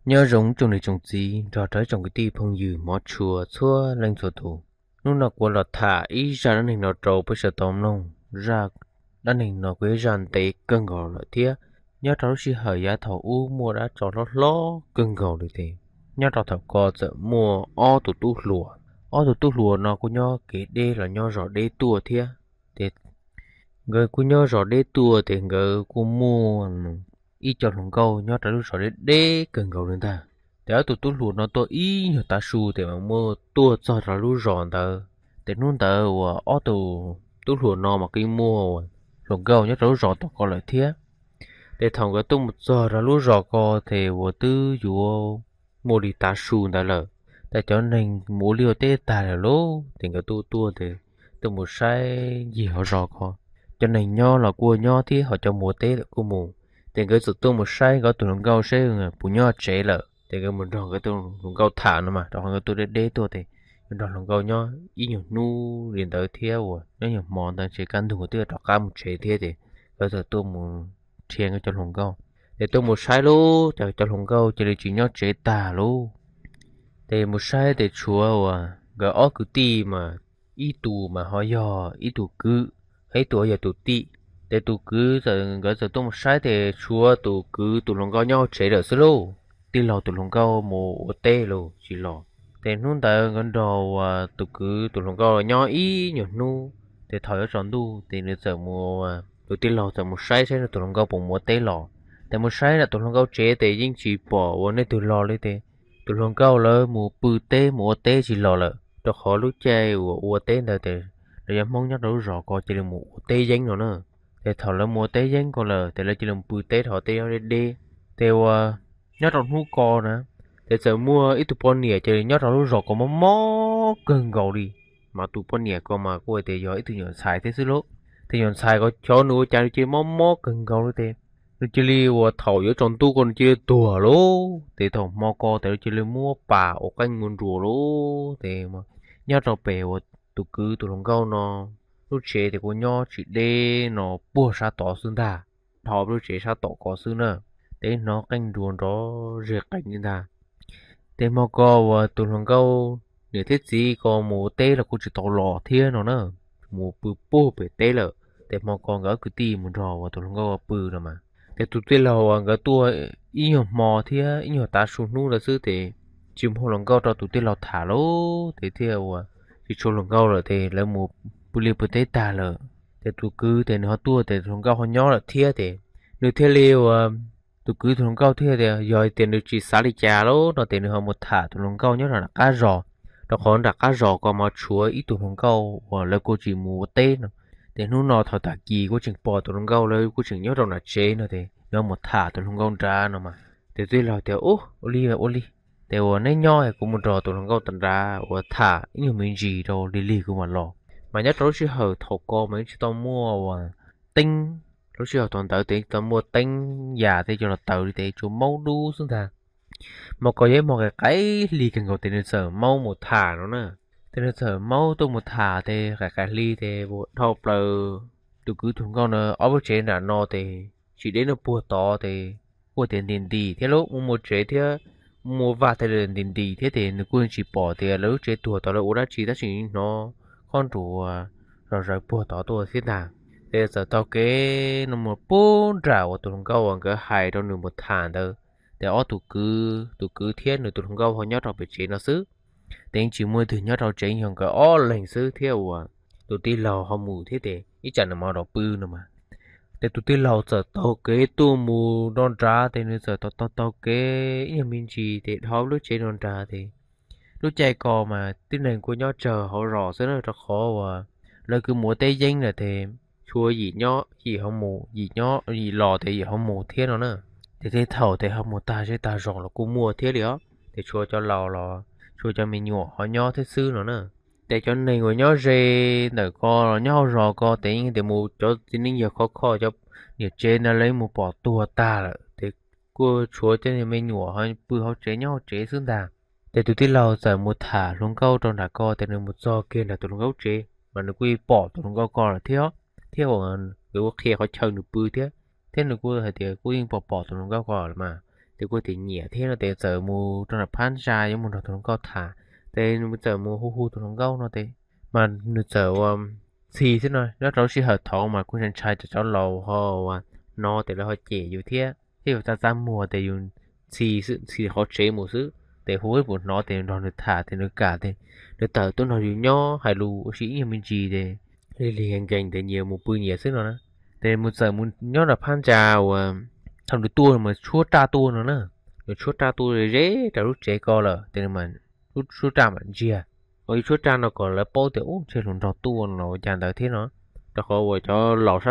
Nyob zoo tsoom niam tsoom txiv nrog rau tsoom kwv tij phooj ywg hmov tshua txhua leej txhua tus. Hnub no kuv los tham ib zaj dab neeg no rau peb sawv tau mloog. Zaj dab neeg no kuj yog zaj ntev kawg nkaus lawm thiab. Nyob rau lub sij hawm yav thaum ub muaj dab tsov hlob hlob kawg nkaus li tes, nyob rau thaum ko txawm muaj ob tug tub hluas. Ob tug tub hluas no kuj nyob kev deb los nyob zos deb tuaj thiab. Ces nkawd kuj nyob zos deb tuaj ces nkawd kuj muaj ib co hluas nkauj nyob rau lub zos deb deb kawg nkaus li ntag. Ces ob tug tub hluas no tuaj ib nyuag tav su ces mas muaj tuaj txog rau lub zos ntawd. Ces hnub ntawd uas ob tug tub hluas no mas kuj muaj hluas nkauj nyob rau lub zos tom ko lawm thiab. Ces thaum nkawd tuaj mus txog rau lub zos ko ces uas twb yuav muaj li tav su ntawd lawm, ces cov neeg mus ua liaj ua teb tag lawm lauj. Ces nkawd tuaj tuaj ces tuaj mus saib ncig hauv zos ko, cov neeg nyob los kuj nyob thiab ho cov mus ua teb lawm kuj mus. Ces nkawd txawm tuaj mus saib nkawd tus hluas nkauj seb puas nyob tsev lawm. Ces nkawd mus nrog nkawd tus hluas nkauj tham no mas, rau qhov nkawd tuaj deb deb tuaj ces nrog hluas nkauj nyob ib nyuag hnub li ntawd thiab uas nyob nyuag hmo ntawd ces kaj ntug twb rov qab mus tsev thiab ces nkawd txawm tuaj mus nrhiav nkawd cov hluas nkauj. Ces tuaj mus saib lauj, ces cov hluas nkauj cia li tsis nyob tsev tag lauj. Ces mus saib ces tshuav uas nkawd ob kwv tij mas ib tus mas ho yog ib tus kwv, ho ib tus ho yog tus tij. Ces tus kwv, nkawd txawm tuaj mus saib ces tshuav tus kwv tus hluas nkauj nyob hauv tsev lawm xwb lauj. Tij laug tus hluas nkauj mus ua teb los tsis los. Ces hnub ntawd nkawd nrog uas tus kwv tus hluas nkauj nyob ib nyuag hnub, ces thaum yuav tsaus ntuj ces nws txawm mus, tus tij laug txawm mus saib saib nws tus hluas nkauj puas mus ua teb los. Ces mus saib nram tus hluas nkauj tsev ces yeej tsis pom uas leej twg los li ces tus hluas nkauj lawv mus pw teb mus ua teb tsis los lawm, rau qhov lub caij uas ua teb ntawd ces lawv cov Hmoob nyob rau lub zos ko cia li mus ua teb yeeb no na. Ces thaum lawv mus ua teb yeeb ko lawm ces lawv cia li mus pw teb rau tej deb deb. Ces uas nyob rau hnub ko na, ces txawm muaj ib tug poj niam cia li nyob rau lub zos ko mob mob kawg nkaus li. Mas tus poj niam ko mas kuj tias yog ib tug nyuam ntxhais thiab xwb lauj. Ces nyuam ntxhais ko xyov nws ua cas nws cia li mob mob kawg nkaus li ces nws cia li uas thaum yuav tsaus ntuj ko nws cia li tuag lauj. Ces thaum hmo ko ces nws cia li muab pas ua qeej ua nruas lauj. Ces nyob rau pem uas tus kwv tus hluas nkauj no lub tsev ces kuj nyob tsis deb no puag sab tod xwb ntag, dhau lub tsev sab tom ko xwb na. Ces hnov qeej nruas nrov zeg qees li ntag. Ces hmo ko uas tus hluas nkauj niam thiab txiv ko mus ua teb los kuj tsis tau los thiab no na, mus pw puag pem teb lawm. Ces hmo ko nkawd ob kwv tij mus nrog uas tus hluas nkauj pw no mas, ces tus tij laug uas nkawd tuaj ib nyuag hmo thiab ib nyuag tav su hnub ntawd xwb ces tsis muaj hluas nkauj rau tus tij laug tham lauj. Ces thiaj uas tsis tshuav hluas nkauj lawm ces lawv mus pw liaj pw teb tag lawm. Ces tus kwv ces nws ho tuaj ces tus hluas nkauj ho nyob lawm thiab ces nws thiaj li uas, tus kwv tus hluas nkauj thiaj tias yog tias nws tsis xav li cas lauj no ces nws ho mus tham tus hluas nkauj nyob rau nram qab zos, rau qhov nram qab zos ko mas tshuav ib tug hluas nkauj uas lawv kuj tsis mus ua teb no. Ces hnub no thaum tag kis kuj tseem pom tus hluas nkauj lawv kuj tseem nyob rau nram tsev no ces nws ho mus tham tus hluas nkauj nrad no mas. Ces tij laug tias ub, ua li ua li, ces uas neb nyob kuv mus nrog tus hluas nkauj nrad uas tham ib nyuag me ntsis rau lig lig kuv mam los. Mas nyob rau lub sij hawm thaum ko mas yeej tsis tau muaj uas teeb, lub sij hawm thaum ntawd ces tsis tau muaj teeb yam tej coj los taws li ces tsuas maub dub xwb ntag. Hmo ko yog ib hmo qaim qaim hli kawg nkaus ces nws txawm maub mus tham no na. Ces nws txawm maub tuaj mus tham ces qaim qaim hli ces dhau plaws tus kwv tus hluas nkauj no ob lub tsev nram no ces tsis deb no puag tod ces kuj tias nti nti thiab lub mus mus tsev thiab mus mus vaj thiaj li nti nti thiab ces nws kuj tsis pom tias lawv lub tsev tuag tod lawv ua dab tsi tab sis hnov khob nruas zom zaws puag tod tuaj thiab ntag. Ces txawm taug kev no mus puag nram uas tus hluas nkauj uas nkawd hais rau nws mus tham ntawd. Ces ob tus kwv, tus kwv thiab nws tus hluas nkauj ho nyob rau pem tsev no xwb. Ces yeej tsis muaj leej twg nyob rau tsev, yog nkawd ob leeg xwb thiab uas tus tij laug ho mus thiab ces ib tsam nws mam los pw no mas. Ces tus tij laug txawm taug kev tuaj mus nrad nrad ces nws txawm taug taug taug kev ib nyuag me ntsis ces dhau lub tsev nrad nrad ces lub caij ko mas tib neeg kuj nyob tsawg hauv zos xwb na, rau qhov uas lawv kuj mus ua teb yeeb lawm ces tshuav yim nyob yim ho mus, yim nyob yim los ces yim ho mus thiab no na. Ces tej thaum ces ho mus tag zej tag zos los kuj muaj thiab li os. Ces tshuav cov laus los tshuav cov me nyuam ho nyob thiab xwb no na. Ces cov neeg uas nyob ze ntawm ko los nyob hauv zos ko ces yeej tias mus cov txiv neej yawg khov kho cov niam tsev ntawd lawv yeej mus pom tuag tag lawm ces kuj tshuav cov me nyuam ho pw hauv tsev nyob hauv tsev xwb ntag. Ces tus tij laug txawm mus tham hluas nkauj rau nram ko ces nws mus txog kiag nram tus hluas nkauj tsev mas nws kuj yeej pom tus hluas nkauj ko lawm thiab, thiab uas nkawd kuj qhia qhov chaw nws pw thiab, thiab nws kuj hais tias kuj yeej pom pom tus hluas nkauj ko lawm mas. Ces kuj tias nyiam thiab no ces txawm mus rau nram phab ntsa yuav mus nrog tus hluas nkauj tham. Ces nws txawm mus hu hu tus hluas nkauj no ces mas nws txawm ua ntxhi xwb no. Nyob rau lub sij hawm thaud mas kuj ntshai ntshai cov cov laus ho ua no ces lawv ho cem yus thiab thiab yus txaj txaj muag ces yus ntxhi xwb, ntxhi qhov tsev mus xwb ces hu ib puas hnov ces nrog nws tham ces nws kam ces nws tawm tuaj nrog yus nyob hais lus ua si ib nyuag me ntsis ces li li nkees ces nyias mus pw nyias xwb no na. Ces mus txawm mus nyob nram phab ntsa uas thaum nws tuaj mas tshuab raj tuaj no na. Nws tshuab raj tuaj ze ze rau lub tsev ko lawm ces nws mam, lub tshuab raj mam ntsiag. Ua ib tshuab raj no kom lawv paub tias ub ntshe hluas nraug tuaj no los ua cas ntawd thiab no. Rau qhov uas cov laus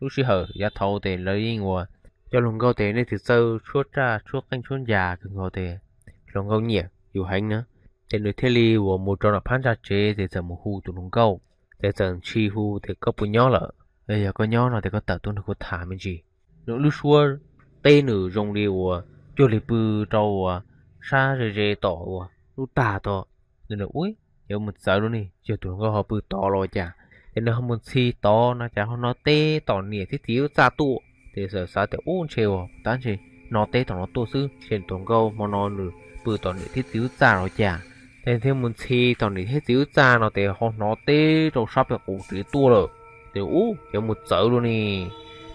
lub sij hawm yav thaud ces lawv yeej ua, cov hluas nkauj ces nej twb txawj tshuab raj tshuab qeej tshuab ncas kawg nkaus ces hluas nkauj nyiam yus heev na. Ces nws thiaj li uas mus rau nram phab ntsa tsev ces txawm mus hu tus hluas nkauj. Ces txawm ntxhi hu tias koj puas nyob lawm, yog koj nyob no ces koj tawm tuaj nrog kuv tham me ntsis. Nws lub suab teb nws zoo li uas cuag li pw rau uas sab ze ze tom uas lub tag tod. Nws ua ib, yuav mus txawv lub ni, yog tus hluas nkauj ho pw tod los ua cas. Ces nws ho mus ntxhi tod no cas ho hnov teb tom niam thiab txiv lub txaj tuaj ces txawm xav tias ub ntshe uas tab ntshe hnov teb tom no tuaj xwb, ntshe tus hluas nkauj hmo no nws pw tom niam thiab txiv lub txaj los cas. Ces thiaj mus ntxhi tom niam thiab txiv lub txaj no ces ho hnov teb rau sab pem qaum tsev tuaj lawm. Ces ub yuav mus txawv lub ni,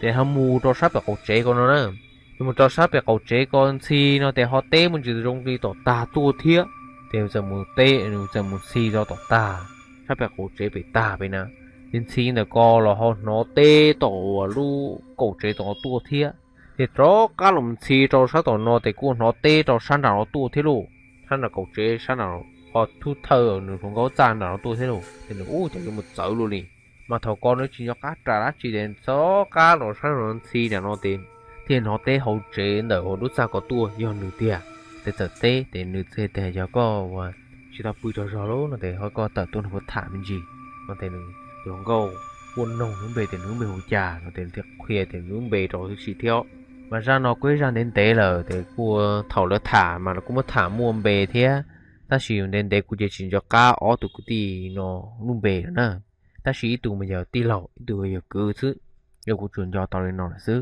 ces ho mus rau sab pem qaum tsev ko no na. Ces mus rau sab pem qaum tsev ko ntxhi no ces ho teb mus ntsis zoo li tom tag tuaj thiab. Ces txawm mus teb, txawm mus ntxhi rau tom tag, sab pem qaum tsev pem tag pem na. Ces ntxhi ntawm ko los ho hnov teb tom uas lub kaum tsev tom no tuaj thiab. Ces rov qab los ntxhi rau sab tom no ces kuj hnov teb rau sab nram no tuaj thiab lauj. Sab nram kaum tsev sab nram ho thub thawj nws hluas nkauj txaj nram no tuaj thiab lauj. Ces nws ub ces yuav mus txawv lub ni. Mas thaum ko nws tsis nco qab ras dab tsi ces rov qab los sab nram no ntxhi nram no ces thiaj hnov teb hauv tsev ntawm uas lub txaj ko tuaj yog nws tiag. Ces txawm teb ces nws txawm tias yog koj uas tsis tau pw tsaug zog lawm no ces ho koj tawm tuaj nrog kuv tham me ntsis no ces nws, tus hluas nkauj kuj noog nws lub npe tias nws lub npe hu cas no ces nws thiaj qhia tias nws lub npe rau hwj si thiab. Mas zaj no kuj ib zaj ntev ntev lawm ces kuj thaum lawv tham mas lawv kuj muab tham muaj npe thiab, tab sis ntev ntev kuv ces tsis nco qab ob tug kwv tij no lub npe lawm na. Tab sis ib tug mas yog tij laug ib tug yog kwv xwb, yog kuv tsuas nco tau li no lawm xwb.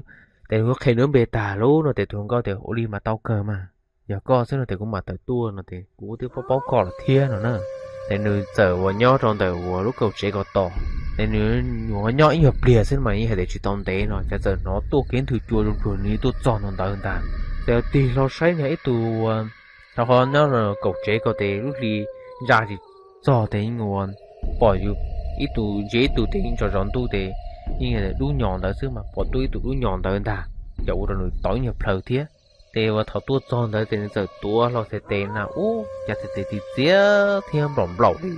Ces nws qhia nws lub npe tag lawm no ces tus hluas nkauj tias ua li mas tau kawg mas, yog koj xwb no ces kuv mam tawm tuaj no ces kuv twb paub paub koj lawm thiab no na. Ces nws txawm uas nyob rau ntawm uas lub kaum tsev ko tos, ces nws nyuam qhuav nyob ib nyuag pliag xwb mas yeej hais tias tsis tau ntev no ces txawm hnov tuaj kiag ib tug cua zoo cuag nws tuaj txog ntawd ntag. Ces tig hlo saib ntag ib tug uas, rau qhov nyob kaum tsev ko ces lub hli ntsa tsis txog ces yeej ua pom yus ib tug ntsia ib tug ces yeej tsaus zov ntuj ces yeej dub nyos ntawd xwb mas pom tuaj ib tug dub nyos ntawd ntag, ces ua rau nws tau ib nyuag plhaws thiab. Ces uas thaum tuaj txog ntawd ces nws txawm tuav hlo txhais tes na ub cas txhais tes txias txias thiab nplaum nplaum li.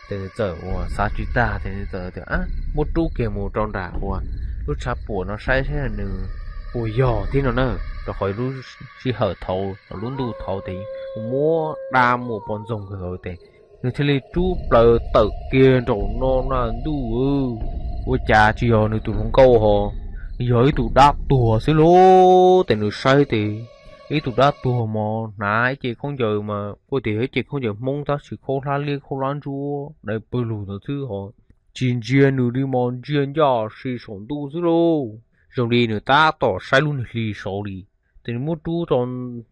Ces nws txawm uas xav tsis tag ces nws txawm tias muab rub kiag mus rau nram uas lub tshav puam no saib saib nws puas yog thiab no na. Rau qhov lub sij hawm thaud los lub ntuj thaud ces muab dab muaj poj ntxoog kawg nkaus ces nws thiaj li rub plaws tawm kiag nraum no na ntuj, ua cas tsis yog nws tus hluas nkauj ho, yog ib tug dab tuag xwb lauj. Ces nws saib ces ib tug dab tuag mas hnav ib ce khaub ncaws mas kuj tias yog ib ce khaub ncaws Hmoob tab sis khaub hlab liab khaub hlab ntsuab dai pawg lug ntawd xwb ho, tsis ntsia nws li mas ntsia ncaj si saum ntuj xwb lauj. Zoo li nws tab tom saib lub niag hli saud li. Ces nws muab rub rau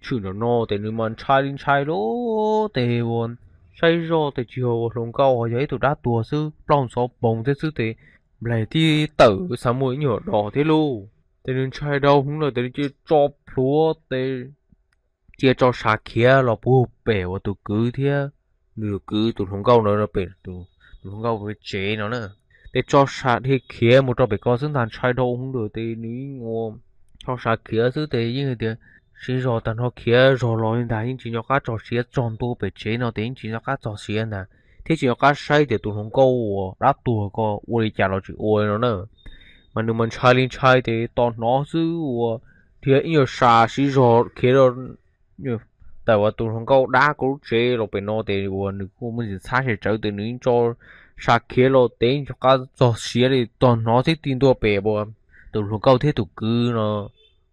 tshwm nram no ces nws mas ntshai li ntshai lauj. Ces uas saib zoj ces tsis yog ua hluas nkauj ho yog ib tug dab tuag xwb, plaub ntxhov poov thiab xwb ces nplaig tib tawm xav muaj ib nyuag dos thiab lauj. Ces nws ntshai dhau hwv lawm ces nws cia tso plhuav ces cia tso sa khiav los puag pem uas tus kwv thiab nws tus kwv tus hluas nkauj ntawd pem tus hluas nkauj tsev no na. Ces tso sa dhia khiav mus rau pem ko xwb ntag, ntshai dhau hwv lawm ces nws yeej ua tso sa khiav xwb ces yeej tias siv zog tag nrho khiav zog los li ntag, yeej tsis nco qab txog siav, txog ntua pem tsev no ces yeej tsis nco qab txog siav ntag, thiab tsis nco qab saib tias tus hluas nkauj uas dab tuag ko ua li cas los tsis ua li no na. Mas nws mas ntshai li ntshai ces tos hnov xwb uas dhia ib nyuag sa siv zog khiav tawm uas tus hluas nkauj dab ko lub tsev los pem no ces uas nws kuj muaj ntsis txhab sawv tsawv ces nws yeej tso sa khiav los ces yeej tsis nco qab txog siav li, tos hnov xwb ti ntua pem uas tus hluas nkauj thiab tus kwv no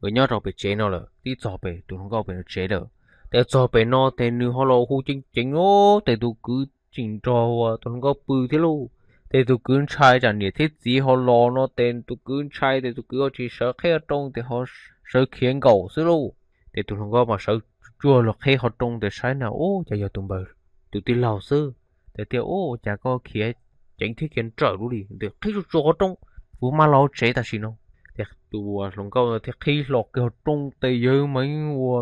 nkawd nyob rau pem tsev no lawm, tib txog pem tus hluas nkauj pem no tsev lawm. Ces txog pem no ces nws ho los hu ceev ceev os, ces tus kwv tseem nrog uas tus hluas nkauj pw thiab lauj. Ces tus kwv ntshai tsam niam thiab txiv ho los no ces tus kwv ntshai ces tus kwv ho tsis sawv qhib roo ces ho sawv khiav nkaum xwb lauj. Ces tus hluas nkauj mas sawv tsuag los qhib qhov rooj tes saib na, ub, cas yog tus npawg, tus tij laug xwb. Tes tias, Ub, ua cas koj khiav ceev thiab khiav nrawm lub li? Qhib tsuag tsuag qhov rooj, kuv mam los hauv tsev tam sim no. Ces tus hluas nkauj thiaj qhib hlo kiag qhov rooj tes yawg mas yeej ua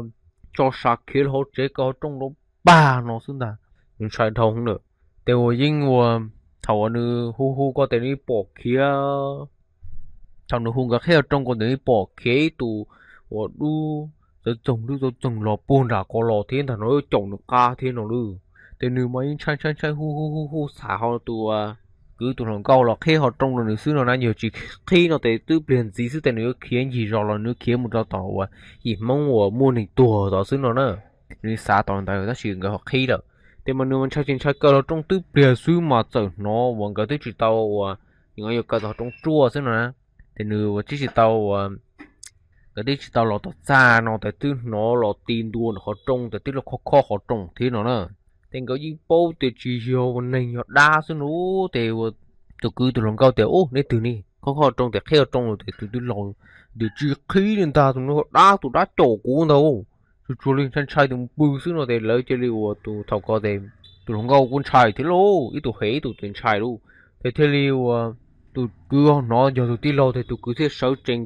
tso sav khiav los hauv tsev, kaw qhov rooj rau pag no xwb ntag. Nws ntshai dhau lawm. Ces uas yeej ua, thaum uas nws hu hu ko tes nws pom khiav, thaum nws hu nkawd qhib qhov rooj ko tes nws pom khiav ib tus uas dub txawv txoog dub txawv txoog los puag nram ko los thiab ntag no, caum nws qab thiab no lawm. Ces nws mas yeej ntshai ntshai ntshai hu hu hu hu xav ho tus uas kwv tus hluas nkauj los qhib qhov rooj rau nws xwb no na, yog tsis qhib no ces twb pliag ntxiv xwb ces nws yuav khiav ncig zos los nws yuav khiav mus rau tom uas yim Hmoob uas muaj neeg tuag tod xwb no na. Nws xav tau ntawd tab sis nkawd ho qhib lawm. Ces mas nws mas ntshai tsis ntshai kaw qhov rooj twb pliag xwb mas txawm hnov uas nkawd twb tsis tau uas, nws yuav kaw tau qhov rooj ruaj xwb no na. Ces nws uas twb tsis tau uas, nkawd twb tsis tau los tom txaj no ces twb hnov los ti ntua ntawm qhov rooj ces twb los khob khob qhov rooj thiab no na. Ces nkawd yeej paub tias tsis yog ua neeg, yog dab xwb no. Ces ua, tus kwv tus hluas nkauj tias, Ub, neb twg ne? Khob khob qhov rooj ces qhib qhov rooj los ces tus tij laug tes tsis qhib li ntag, tus no dab, tus dab caum kuv ntag. Tsuas tsuas li ntshai ntshai tus pw xwb no ces lawv cia li ua tus thaum ko ces tus hluas nkauj kuj ntshai thiab lauj, ib tug heev ib tug tes ntshai lauj. Ces thiaj li ua, tus kwv ho hnov yog tus tij laug ces tus kwv thiaj sawv tsees,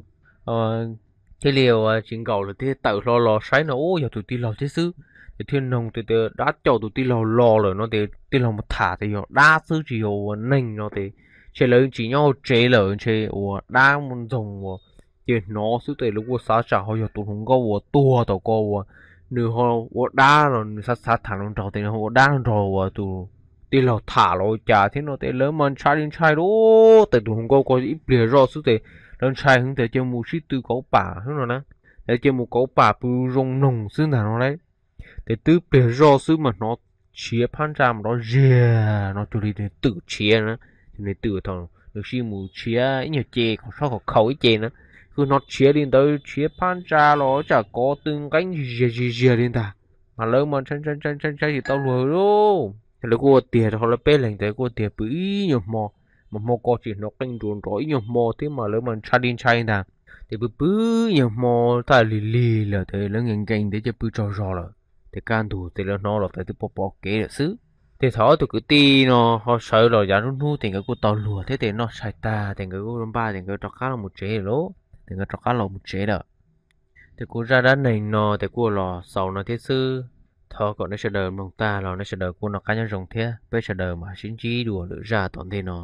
thiaj li ua tsis nkaum lawm thiaj tawm hlo los saib no, ub, yog tus tij laug thiab xwb. Ces thiaj noog tias, Dab caum tus tij laug los lawm no ces tij laug mus tham tias yog dab xwb tsis yog ua neeg no ces ntshe lawv tsis nyob hauv tsev lawm, ntshe ua dab muaj ntxoog ua, ces hnov xwb ces lawv kuj xav tsam ho yog tus hluas nkauj uas tuag tom ko uas nws ho ua dab los nws xav xav tham hluas nraug ces nws ho ua dab hluas nraug uas tus tij laug tham los ua cas thiab no ces lawv mas ntshai li ntshai lauj. Ces tus hluas nkauj ko ib pliag zoj xwb ces lawv ntshai heev ces cia mus sib tw kauv pam xwb no na. Lawv cia mus kauv pam pw zoo noog xwb ntag no lauj. Ces twb pliag zoj xwb mas hnov tshiav phab ntsa mus nrov ziag no cuag li nws twm tshiav na. Ces nws twm thaum nws sij mus tshiav ib nyuag ce kom sob kom khaus ib ce na, kuj hnov tshiav li ntawd, tshiav phab ntsa los tsam kov tw nqeeb ziag ziag ziag li ntag. Mas lawv mas ntshai ntshai ntshai ntshai tsis tau luag lauj. Lawv kuj ua tiag rau hauv lawv peb leeg tes kuj ua tiag pw ib nyuag hmo, mas hmo ko tsis hnov qeej nruas nrov ib nyuag hmo thiab mas lawv mas ntshai li ntshai ntag. Ces pw pw ib nyuag hmo tag lig lig lawm ces lawv nkees nkees tes cia pw tsaug zog lawm. Ces kaj ntug ces lawv hnov los tes twb pom pom kev lawm xwb. Ces thaum ob tug kwv tij no ho sawv los yav nruab hnub ces nkawd kuj tau luag thiab ces noj tshais tag ces nkawd kuj npaj ces nkawd rov qab los mus tsev lauj, ces nkawd rov qab los mus tsev lawm. Ces kuv zaj dab neeg no ces kuj los xaus no thiab xwb. Thov kom nej sawv daws mloog tag los nej sawv daws kuj noj qab nyob zoo thiab peb sawv daws mam sib ntsib dua lwm zaj tom ntej no.